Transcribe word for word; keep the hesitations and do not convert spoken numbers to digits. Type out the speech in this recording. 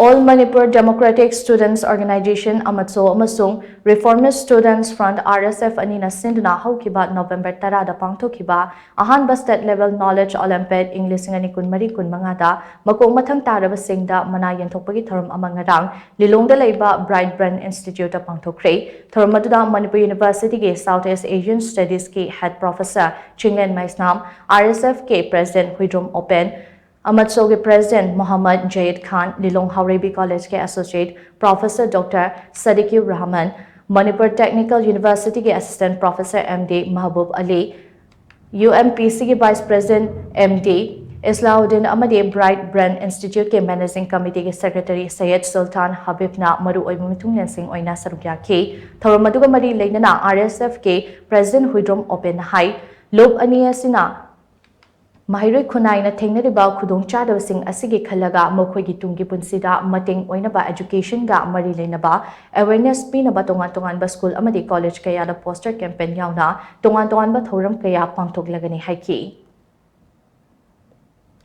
All Manipur Democratic Students Organization, AMADSO, ꯑꯃꯁꯨꯡ Reformist Students Front, R S F, ꯑꯅꯤꯅ ꯁꯤꯟꯗꯨꯅ ꯍꯧꯈꯤꯕ ꯅꯣꯕꯦꯝꯕꯔ ꯇꯔꯥꯗ ꯄꯥꯡꯊꯣꯛꯈꯤꯕ ꯑꯍꯥꯟꯕ State Level Knowledge Olympiad ꯏꯪ ꯂꯤꯁꯤꯡ ꯑꯅꯤ ꯀꯨꯟꯃꯔꯤ ꯀꯨꯟꯃꯉꯥꯗ ꯃꯀꯣꯛ ꯃꯊꯪ ꯇꯥꯔꯕꯁꯤꯡꯗ ꯃꯅꯥ ꯌꯦꯟꯊꯣꯛꯄꯒꯤ ꯊꯧꯔꯝ ꯑꯃ ꯉꯔꯥꯡ ꯂꯤꯂꯣꯡꯗ ꯂꯩꯕ Bright Brain Instituteꯇ ꯄꯥꯡꯊꯣꯛꯈ꯭ꯔꯦ꯫ ꯊꯧꯔꯝ ꯑꯗꯨꯗ ꯃꯅꯤꯄꯨꯔ Universityꯒꯤ South East Asian Studiesꯀꯤ Head Professor Chinglen Meisnam, R S Fꯀꯤ President ꯍꯨꯏꯗ꯭ꯔꯣꯝ ꯑꯣꯄꯦꯟ, AMADSOꯒꯤ President ꯃꯣꯍꯝꯃꯗ ꯖꯌꯤꯗ ꯈꯥꯟ, ꯂꯤꯂꯣꯡ ꯍꯥꯎꯔꯩꯕꯤ Collegeꯀꯤ Associate Professor Doctor Sadiqur Rahman, Manipur Technical Universityꯒꯤ Assistant Professor M D Mahbub Ali, UMPCꯒꯤ Vice President M D Islauddin ꯑꯃꯗꯤ Bright Brain Instituteꯀꯤ Managing Committeeꯒꯤ Secretary ꯁꯩꯌꯗ ꯁꯨꯜꯇꯥꯟ ꯍꯕꯤꯕꯅ ꯃꯔꯨꯑꯣꯏꯕ ꯃꯤꯊꯨꯡꯂꯦꯟꯁꯤꯡ ꯑꯣꯏꯅ ꯁꯔꯨꯛ ꯌꯥꯈꯤ꯫ ꯊꯧꯔꯝ ꯑꯗꯨꯒ ꯃꯔꯤ ꯂꯩꯅꯅ R S Fꯀꯤ President ꯍꯨꯏꯗ꯭ꯔꯣꯝ ꯑꯣꯄꯦꯟꯅ ꯍꯥꯏ, ꯂꯨꯞ ꯑꯅꯤ ꯑꯁꯤꯅ ꯃꯍꯩꯔꯣꯏ ꯈꯨꯟꯅꯥꯏꯅ ꯊꯦꯡꯅꯔꯤꯕ ꯈꯨꯗꯣꯡꯆꯥꯗꯕꯁꯤꯡ ꯑꯁꯤꯒꯤ ꯈꯜꯂꯒ ꯃꯈꯣꯏꯒꯤ ꯇꯨꯡꯒꯤ ꯄꯨꯟꯁꯤꯗ ꯃꯇꯦꯡ ꯑꯣꯏꯅꯕ educationꯒ ꯃꯔꯤ ꯂꯩꯅꯕ awareness ꯄꯤꯅꯕ ꯇꯣꯉꯥꯟ ꯇꯣꯉꯥꯟꯕ school ꯑꯃꯗꯤ college ꯀꯌꯥꯗ poster campaign ꯌꯥꯎꯅ ꯇꯣꯉꯥꯟ ꯇꯣꯉꯥꯟꯕ ꯊꯧꯔꯝ ꯀꯌꯥ ꯄꯥꯡꯊꯣꯛꯂꯒꯅꯤ ꯍꯥꯏꯈꯤ꯫